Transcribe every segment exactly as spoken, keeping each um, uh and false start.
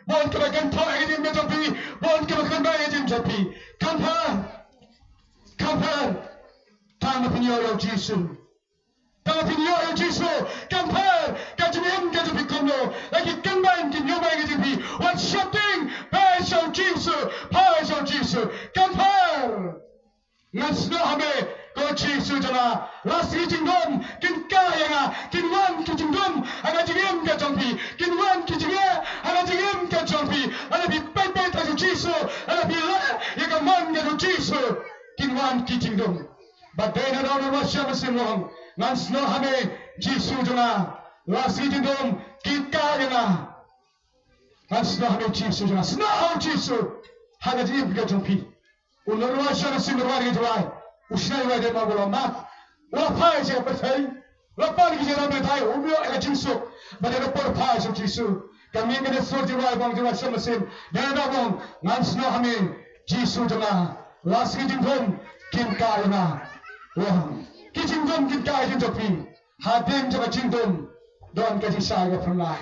Bun kaba kynthoh ïa ka jingim ka jong phi, bun kaba kynmaw ïa ka jingim jong phi. Khamtam, khamtam, tang ba phin ïoh ïa u Jisu. Tang ba phin ïoh ïa u Jisu. Khamtam, ka jingim ka jong phi kumno, la ki kynmaw ki ïoh ïa ka jingim phi. Wat sheptieng, phai sha u Jisu, phai sha u Jisu. Khamtam. Ngan snoh ha me, ko Jisu jong nga. La sngi jingdum kin kah ïa nga, kin wan ki jingdum ha ka jingim ka jong phi, kin wan ki jingeh ha ka jingim ka jong phi. Lada phi peit peit ha u Jisu, lada phi leh ïa ka mon ka jong u Jisu, kin wan ki jingdum. Bad dei na daw na Ruh Sha Mynsiem long, ngan snoh ha me, Jisu jong nga. La sngi jingdum kin kah ïa nga. Ngan snoh ha me Jisu jong nga, snoh ha u Jisu ha ka jingim ka jong phi. U nongwan sha mynsiem u nongwan ka jingwan. U shna ïa u Aidem bad u la mad. U la phai sha ka pyrthei. U la pan ki jingïarap na ka pyrthei, um ïoh ïa ka jingsuk. Bad ïa ka por phai sha u Jisu. Ka mih ka dei sur jingwan bad jingwan sha mynsiem. Dei na bong ngan snoh ha me Jisu jong nga. La sngi jingdum kin kah ïa nga. Wah. Ki jingdum kin kah ïa ka jong phi. Hadien jong ka jingdum don ka jingshai ka phyrnai.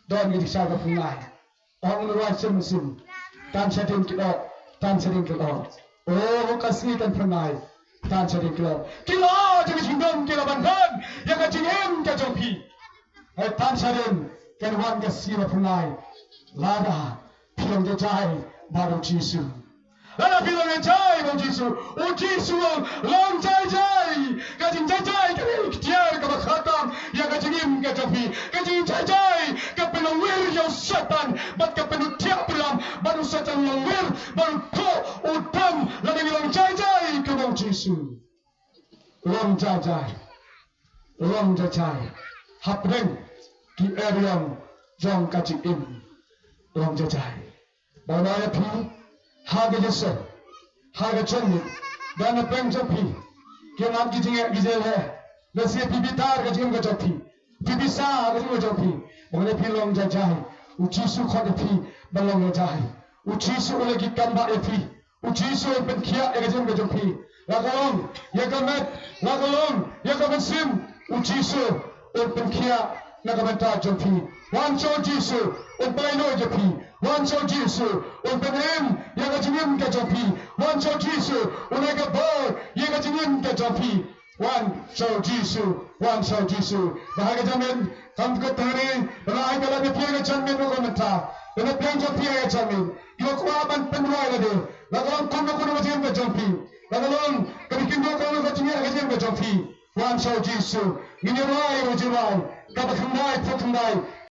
Don ka jingshai ka phyrnai. Ong u nongwan sha mynsiem. Tan shadien ki doh, tan shadien ki doh. Oh, ka sngi kan phyrnai. Tan shadien ki doh. Ki doh jong ka jingdum ki la ban don ïa ka jingim ka jong phi. Hei tan shadien kan wan ka sngi ba phyrnai. Lada phi long jai jai bad u Jisu. Lada phi long jai jai bad u Jisu. U Jisu u ong long jai jai. Ka jingjai jai ka dei ka iktiar kaba khamtam ïa ka jingim ka jong phi. Ka jingjai jai ka pynlong wir ïa u Soitan bad ka pynlong thiah pynlong bad u Soitan long wir bad u thoh u dam lada ngi long jai jai kumba u Jisu. Long jai jai. Long jai jai. Hapdeng ki eriong jong ka jingim. Long jai jai. Ba nga ïa phi ha ka jingïaseng ha ka jingmut. Ba na pdeng jong phi ki mat ki jingeh ki jingeh. Lehse phi bitar ka jingim ka jong phi. Phi bisa ka jingim ka jong phi. Ba nga ïa phi long jai jai. U Jisu khot ïa phi ba long jai jai. U Jisu u la ki kam ba ïa phi. U Jisu un pynkhiah ïa ka jingim ka jong phi. La ka long ïa ka met, la ka long ïa ka mynsiem. U Jisu un pynkhiah na ka bynta jong phi. Wan sha u Jisu un pynlong ïa phi. Wan sha u Jisu un pynim ïa ka jingim ka jong phi. Wan sha u Jisu un ai ka bor ïa ka jingim ka jong phi. Wan sha u Jisu, wan sha u Jisu. Ba ha ka jingmut kam ka tari, ba la ai ka la phi ka jingmut ka mynta. Ba la phi jong phi ka jingmut. Ïa ka kwah ban pynroi lade. La ka long kumno kumno ka jingim ka jong phi. La ka long ka bikin kumno kumno ka jingim ka jong phi. Wan sha u Jisu. Ngin ïa roi, ïa roi. Kaba khyndai, phew khyndai.